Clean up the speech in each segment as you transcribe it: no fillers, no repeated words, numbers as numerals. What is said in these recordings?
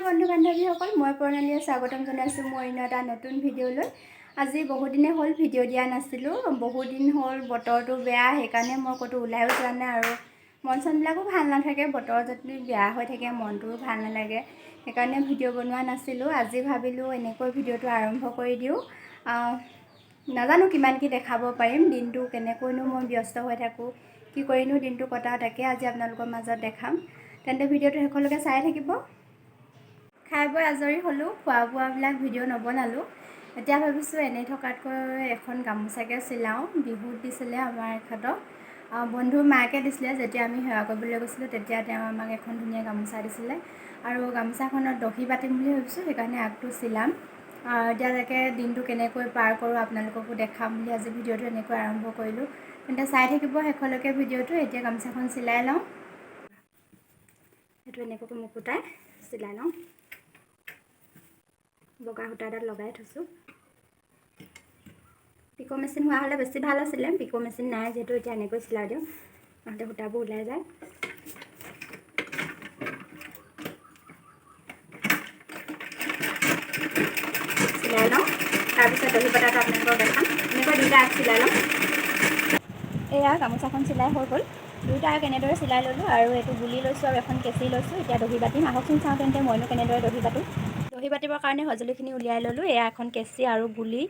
বন্ধু বান্ধৱীসকল, মই প্ৰণালীয়ে স্বাগতম জনাইছোঁ মোৰ অন্য এটা নতুন ভিডিঅ'লৈ। আজি বহুদিনে হ'ল ভিডিঅ' দিয়া নাছিলোঁ। বহুদিন হ'ল, বতৰটো বেয়া, সেইকাৰণে মই ক'তো ওলাইও যোৱা নাই আৰু মন চনবিলাকো ভাল নাথাকে। বতৰ যদি বেয়া হৈ থাকে, মনটোও ভাল নালাগে। সেইকাৰণে ভিডিঅ' বনোৱা নাছিলোঁ। আজি ভাবিলোঁ এনেকৈ ভিডিঅ'টো আৰম্ভ কৰি দিওঁ। নাজানো কিমান কি দেখাব পাৰিম, দিনটো কেনেকৈনো মই ব্যস্ত হৈ থাকোঁ, কি কৰিনো দিনটো কটাওঁ, তাকে আজি আপোনালোকৰ মাজত দেখাম। তেন্তে ভিডিঅ'টো শেষলৈকে চাই থাকিব। খাই বৈ আজৰি হ'লোঁ। খোৱা বোৱাবিলাক ভিডিঅ' নবনালোঁ। এতিয়া ভাবিছোঁ এনেই থকাতকৈ এখন গামোচাকে চিলাওঁ। বিহুত দিছিলে আমাৰ এখেতক, বন্ধুৰ মাকে দিছিলে। যেতিয়া আমি সেৱা কৰিবলৈ গৈছিলোঁ, তেতিয়া তেওঁ আমাক এখন ধুনীয়া গামোচা দিছিলে আৰু গামোচাখনত দহি বাতিম বুলি ভাবিছোঁ, সেইকাৰণে আগটো চিলাম। এতিয়া তাকে দিনটো কেনেকৈ পাৰ কৰোঁ, আপোনালোককো দেখাম বুলি আজি ভিডিঅ'টো এনেকৈ আৰম্ভ কৰিলোঁ। তেন্তে চাই থাকিব শেষলৈকে ভিডিঅ'টো। এতিয়া গামোচাখন চিলাই লওঁ। সেইটো এনেকৈ মুকুটাই চিলাই লওঁ। বগা সূতাডাল লগাই থৈছোঁ। পিক' মেচিন হোৱা হ'লে বেছি ভাল আছিলে। পিক' মেচিন নাই যিহেতু, এতিয়া এনেকৈ চিলাই দিওঁ, নহ'লে সূতাবোৰ ওলাই যায়। চিলাই লওঁ, তাৰপিছত দহি বতাটো আপোনালোকক দেখাম। এনেকৈ দুইটা আগ চিলাই ল'ম। এয়া গামোচাখন চিলাই হৈ গ'ল। দুয়োটা আগ এনেদৰে চিলাই ল'লোঁ আৰু এইটো গুলি লৈছোঁ আৰু এখন কেঁচি লৈছোঁ। এতিয়া দহি বাতিম। আহকচোন চাওঁ তেন্তে মইনো কেনেদৰে দহি বাতোঁ। দহি বাতিবৰ কাৰণে সঁজুলিখিনি উলিয়াই ল'লোঁ। এয়া এখন কেঁচি আৰু গুলি,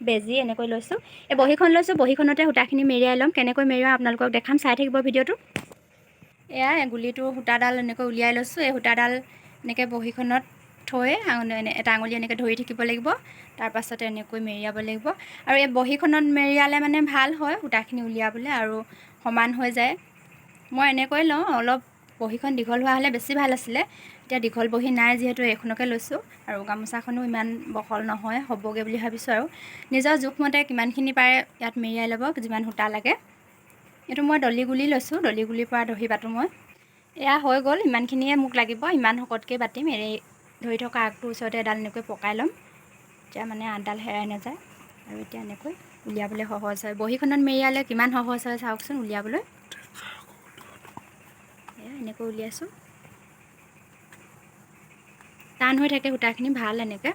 বেজী এনেকৈ লৈছোঁ। এই বহীখন লৈছোঁ। বহীখনতে সূতাখিনি মেৰিয়াই ল'ম। কেনেকৈ মেৰিয়াওঁ আপোনালোকক দেখাম, চাই থাকিব ভিডিঅ'টো। এয়া গুলিটো সূতাডাল এনেকৈ উলিয়াই লৈছোঁ। এই সূতাডাল এনেকৈ বহীখনত থৈ এটা আঙুলি এনেকৈ ধৰি থাকিব লাগিব। তাৰপাছতে এনেকৈ মেৰিয়াব লাগিব। আৰু এই বহীখনত মেৰিয়ালে মানে ভাল হয় সূতাখিনি উলিয়াবলৈ আৰু সমান হৈ যায়। মই এনেকৈ লওঁ। অলপ বহীখন দীঘল হোৱা হ'লে বেছি ভাল আছিলে। এতিয়া দীঘল বহী নাই যিহেতু, এইখনকে লৈছোঁ। আৰু গামোচাখনো ইমান বহল নহয়, হ'বগৈ বুলি ভাবিছোঁ। আৰু নিজৰ জোখমতে কিমানখিনি পাৰে ইয়াত মেৰিয়াই ল'ব, যিমান সূতা লাগে। এইটো মই দলি গুলি লৈছোঁ। দলি গুলিৰ পৰা দহি বাটোঁ মই। এয়া হৈ গ'ল। ইমানখিনিয়ে মোক লাগিব। ইমান শকতকৈ বাতিম। এই ধৰি থকা আগটোৰ ওচৰতে এডাল এনেকৈ পকাই ল'ম। এতিয়া মানে আঠডাল হেৰাই নাযায় আৰু এতিয়া এনেকৈ উলিয়াবলৈ সহজ হয়। বহীখনত মেৰিয়ালে কিমান সহজ হয় চাওকচোন উলিয়াবলৈ। এয়া এনেকৈ উলিয়াইছোঁ। টান হৈ থাকে সূতাখিনি, ভাল এনেকৈ।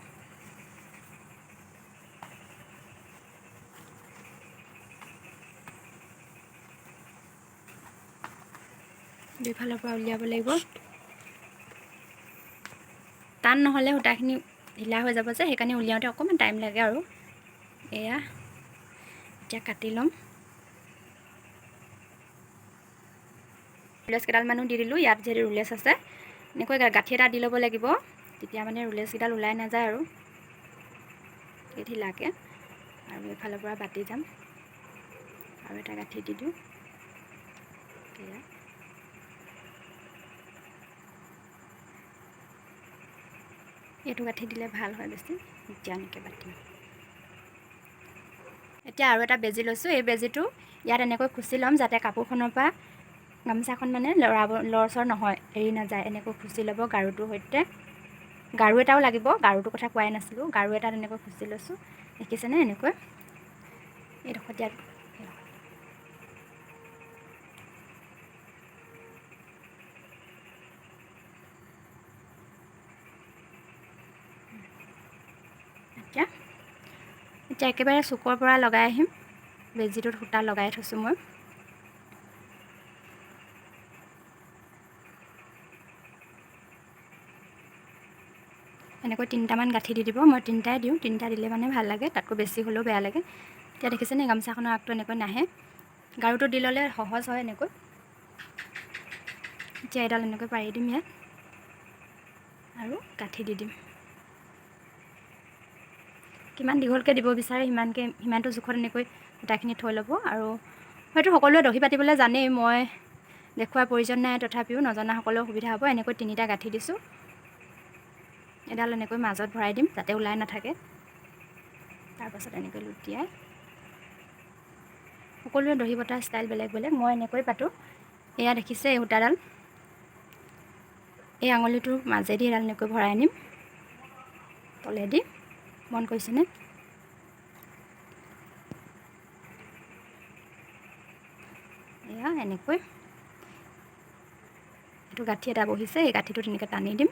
দুইফালৰ পৰা উলিয়াব লাগিব। টান নহ'লে সূতাখিনি ঢিলা হৈ যাব যে, সেইকাৰণে উলিয়াওঁতে অকণমান টাইম লাগে। আৰু এয়া এতিয়া কাটি ল'ম। ৰুলেছ কেইডালমানো দি দিলোঁ ইয়াত, যিহেতু ৰুলেছ আছে। এনেকৈ গাঁঠি এটা দি ল'ব লাগিব, তেতিয়া মানে ৰুলেছকেইডাল ওলাই নাযায় আৰু এই ঢিলাকৈ। আৰু এইফালৰ পৰা বাতি যাম আৰু এটা গাঁঠি দি দিওঁ। এয়া এইটো গাঁঠি দিলে ভাল হয় বেছি। এতিয়া এনেকৈ বাতিম। এতিয়া আৰু এটা বেজী লৈছোঁ। এই বেজীটো ইয়াত এনেকৈ খুচি ল'ম, যাতে কাপোৰখনৰ পৰা গামোচাখন মানে লৰাব লৰচৰ নহয়, এৰি নাযায়। এনেকৈ খুচি ল'ব গাৰুটোৰ সৈতে। গাৰু এটাও লাগিব, গাৰুটোৰ কথা কোৱাই নাছিলোঁ। গাৰু এটা তেনেকৈ খুচি লৈছোঁ, দেখিছেনে? এনেকৈ এইডোখৰত ইয়াত এতিয়া এতিয়া একেবাৰে চুকৰ পৰা লগাই আহিম। বেজীটোত সূতা লগাই থৈছোঁ মই। এনেকৈ তিনিটামান গাঁঠি দি দিব। মই তিনিটাই দিওঁ। তিনিটা দিলে মানে ভাল লাগে, তাতকৈ বেছি হ'লেও বেয়া লাগে। এতিয়া দেখিছেনে, গামোচাখনৰ আগটো এনেকৈ নাহে। গাৰুটো দি ল'লে সহজ হয় এনেকৈ। এতিয়া এডাল এনেকৈ পাৰি দিম ইয়াত আৰু গাঁঠি দি দিম। কিমান দীঘলকৈ দিব বিচাৰে, সিমানকৈ, সিমানটো জোখত এনেকৈ সূতাখিনি থৈ ল'ব। আৰু হয়তো সকলোৱে দহি পাতিবলৈ জানেই, মই দেখুওৱাৰ প্ৰয়োজন নাই। তথাপিও নজনাসকলেও সুবিধা হ'ব। এনেকৈ তিনিটা গাঁঠি দিছোঁ। এডাল এনেকৈ মাজত ভৰাই দিম, যাতে ওলাই নাথাকে। তাৰপাছত এনেকৈ লুটিয়াই। সকলোৱে দহি বতা ষ্টাইল বেলেগ বেলেগ, মই এনেকৈ পাতোঁ। এয়া দেখিছে, এই সূতাডাল এই আঙুলিটোৰ মাজেদি এডাল এনেকৈ ভৰাই আনিম তলেদি। মন কৰিছেনে? এয়া এনেকৈ এইটো গাঁঠি এটা বহিছে। এই গাঁঠিটো তেনেকৈ টানি দিম।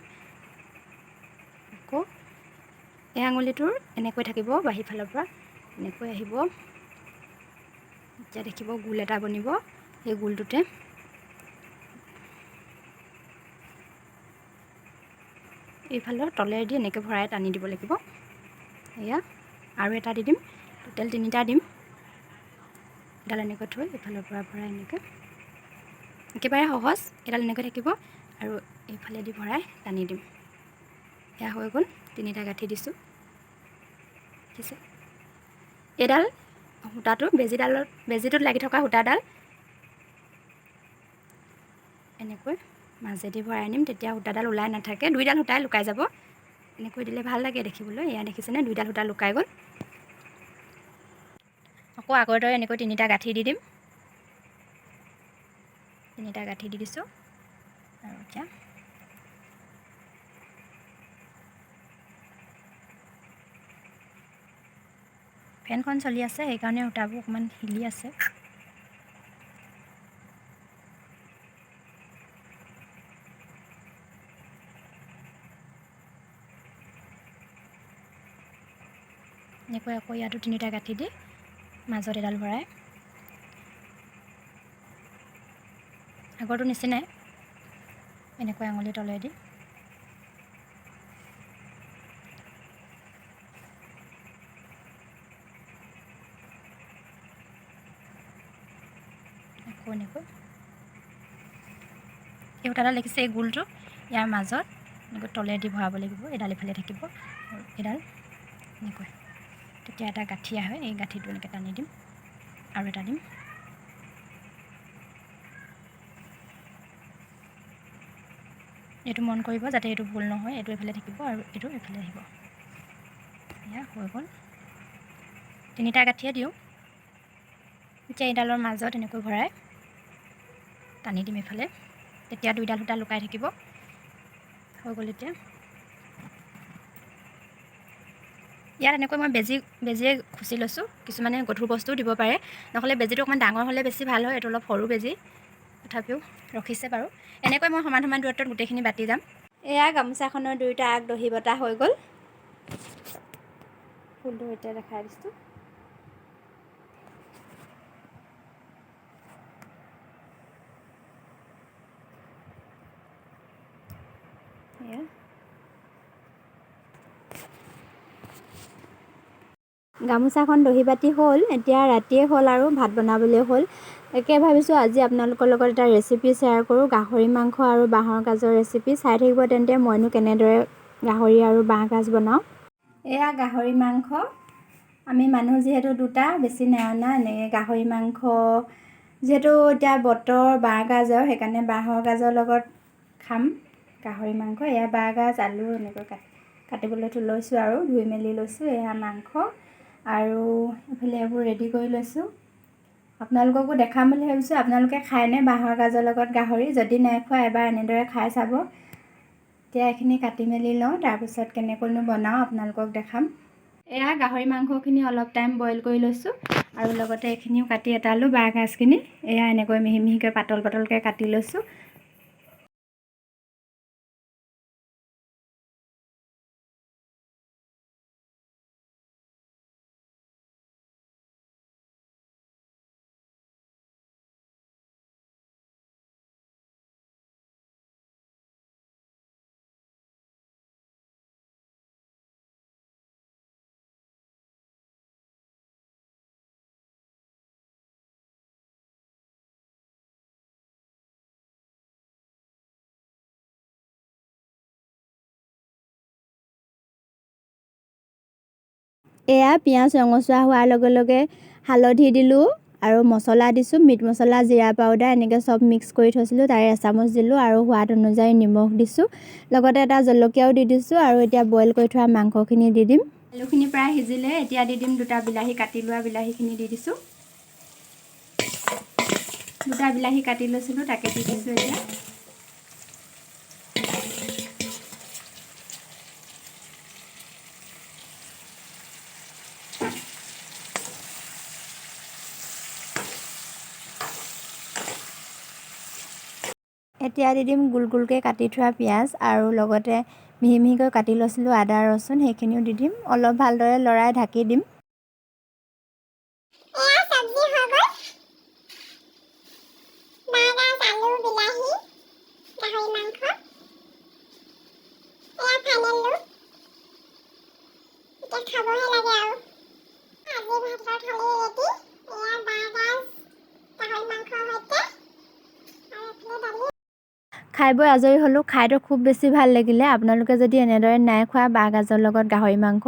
এই আঙুলিটোৰ এনেকৈ থাকিব, বাহিৰফালৰ পৰা এনেকৈ আহিব। এতিয়া দেখিব গোল এটা বনিব, এই গোলটোতে এইফালৰ তলেদি এনেকৈ ভৰাই টানি দিব লাগিব। এয়া আৰু এটা দি দিম, টোটেল 3টা দিম। এডাল এনেকৈ থৈ এইফালৰ পৰা ভৰাই এনেকৈ, একেবাৰে সহজ। এডাল এনেকৈ থাকিব আৰু এইফালেদি ভৰাই টানি দিম। এয়া হৈ গ'ল, 3টা গাঁঠি দিছোঁ। ঠিক আছে, এডাল সূতাটো বেজীটোত লাগি থকা সূতাডাল এনেকৈ মাজেদি ভৰাই নিম, তেতিয়া সূতাডাল ওলাই নাথাকে, 2ডাল সূতাই লুকাই যাব। এনেকৈ দিলে ভাল লাগে দেখিবলৈ। এয়া দেখিছেনে, 2ডাল সূতা লুকাই গ'ল। আকৌ আগৰ দৰে এনেকৈ 3টা গাঁঠি দি দিম। 3টা গাঁঠি দি দিছোঁ। আৰু এতিয়া ফেনখন চলি আছে, সেইকাৰণে সূতাবোৰ অকণমান হিলি আছে। এনেকৈ আকৌ ইয়াতো 3টা গাঁঠি দি মাজত এডাল ভৰাই আগৰটো নিচিনাই এনেকৈ আঙুলি তলেদি আকৌ এনেকৈ এই সূতাডাল দেখিছে, এই গোলটো ইয়াৰ মাজত এনেকৈ তলেদি ভৰাব লাগিব। এডাল ইফালে থাকিব আৰু এডাল এনেকৈ, তেতিয়া এটা গাঁঠি আহে। এই গাঁঠিটো এনেকৈ টানি দিম আৰু এটা দিম। এইটো মন কৰিব যাতে এইটো ভুল নহয়, এইটো এইফালে থাকিব আৰু এইটো এইফালে আহিব। এয়া হৈ গ'ল, 3টা গাঁঠিয়ে দিওঁ। এতিয়া এইডালৰ মাজত এনেকৈ ভৰাই টানি দিম এইফালে, তেতিয়া 2ডাল সূতা লুকাই থাকিব। হৈ গ'ল। এতিয়া ইয়াত এনেকৈ মই বেজীয়ে খুচি লৈছোঁ। কিছুমানে গধুৰ বস্তুও দিব পাৰে, নহ'লে বেজীটো অকণমান ডাঙৰ হ'লে বেছি ভাল হয়। এইটো অলপ সৰু বেজী, তথাপিও ৰখিছে বাৰু। এনেকৈ মই সমান সমান দূৰত্বত গোটেইখিনি বাতি যাম। এয়া গামোচাখনৰ 2টা আগ দহি বটা হৈ গ'ল। ফুলটো এতিয়া দেখাই দিছোঁ। এয়া গামোচাখন দহি বাতি হ'ল। এতিয়া ৰাতিয়ে হ'ল আৰু ভাত বনাবলৈ হ'ল। একে ভাবিছোঁ আজি আপোনালোকৰ লগত এটা ৰেচিপি শ্বেয়াৰ কৰোঁ, গাহৰি মাংস আৰু বাঁহৰ গাজৰ ৰেচিপি। চাই থাকিব তেন্তে মইনো কেনেদৰে গাহৰি আৰু বাঁহ গাজ বনাওঁ। এয়া গাহৰি মাংস, আমি মানুহ যিহেতু 2টা, বেছি নাই অনা। এনেকৈ গাহৰি মাংস যিহেতু এতিয়া বতৰ বাঁহ গাজৰ, সেইকাৰণে বাঁহৰ গাজৰ লগত খাম গাহৰি মাংস। এয়া বাঁহ গাজ, আলু এনেকৈ কাটিবলৈ লৈছোঁ আৰু ধুই মেলি লৈছোঁ। এয়া মাংস আৰু এইফালে এইবোৰ ৰেডি কৰি লৈছোঁ। আপোনালোককো দেখাম বুলি ভাবিছোঁ। আপোনালোকে খায়নে বাঁহৰ গাজৰ লগত গাহৰি? যদি নাই খোৱা এবাৰ এনেদৰে খাই চাব। এতিয়া এইখিনি কাটি মেলি লওঁ, তাৰপিছত কেনেকৈনো বনাওঁ আপোনালোকক দেখাম। এয়া গাহৰি মাংসখিনি অলপ টাইম বইল কৰি লৈছোঁ আৰু লগতে এইখিনিও কাটি এটালোঁ বাঁহ গাজখিনি। এয়া এনেকৈ মিহি মিহিকৈ পাতল পাতলকৈ কাটি লৈছোঁ। এয়া পিঁয়াজ ৰঙচুৱা হোৱাৰ লগে লগে হালধি দিলোঁ আৰু মছলা দিছোঁ, মিট মছলা, জিৰা পাউডাৰ এনেকৈ চব মিক্স কৰি থৈছিলোঁ, তাৰে এচামুচ দিলোঁ আৰু সোৱাদ অনুযায়ী নিমখ দিছোঁ, লগতে এটা জলকীয়াও দি দিছোঁ। আৰু এতিয়া বইল কৰি থোৱা মাংসখিনি দি দিম। আলুখিনি প্ৰায় সিজিলে, এতিয়া দি দিম 2টা বিলাহী, কাটি লোৱা বিলাহীখিনি দি দিছোঁ। 2টা বিলাহী কাটি লৈছিলোঁ, তাকে দি দিছোঁ এতিয়া। এতিয়া দি দিম গোল গোলকৈ কাটি থোৱা পিঁয়াজ আৰু লগতে মিহি মিহিকৈ কাটি লৈছিলোঁ আদা, ৰচুন, সেইখিনিও দি দিম। অলপ ভালদৰে লৰাই ঢাকি দিম। এয়া চব্জি হৈ গ'ল, বাঁহগাজ, আলু, বিলাহী, গাহৰি মাংস। এয়া ফাইনেল লুক। এতিয়া খাবহে লাগে আৰু। আজি ভাতৰ থালি ৰেডি। এয়া বাঁহগাজ গাহৰি মাংসৰ সৈতে আৰু এইফালে দালি। খাই বৈ আজৰি হ'লোঁ। খাইতো খুব বেছি ভাল লাগিলে। আপোনালোকে যদি এনেদৰে নাই খোৱা বাঁহগাজৰ লগত গাহৰি মাংস,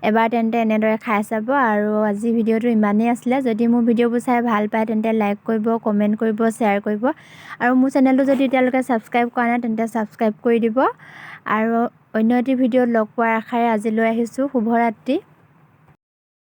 এবাৰ তেন্তে এনেদৰে খাই চাব। আৰু আজি ভিডিঅ'টো ইমানেই আছিলে। যদি মোৰ ভিডিঅ'বোৰ চাই ভাল পায়, তেন্তে লাইক কৰিব, কমেণ্ট কৰিব, শ্বেয়াৰ কৰিব আৰু মোৰ চেনেলটো যদি এতিয়ালৈকে ছাবস্ক্ৰাইব কৰা নাই, তেন্তে ছাবস্ক্ৰাইব কৰি দিব। আৰু অন্য এটি ভিডিঅ'ত লগ পোৱাৰ আশাৰে আজিলৈ আহিছোঁ। শুভৰাত্ৰি।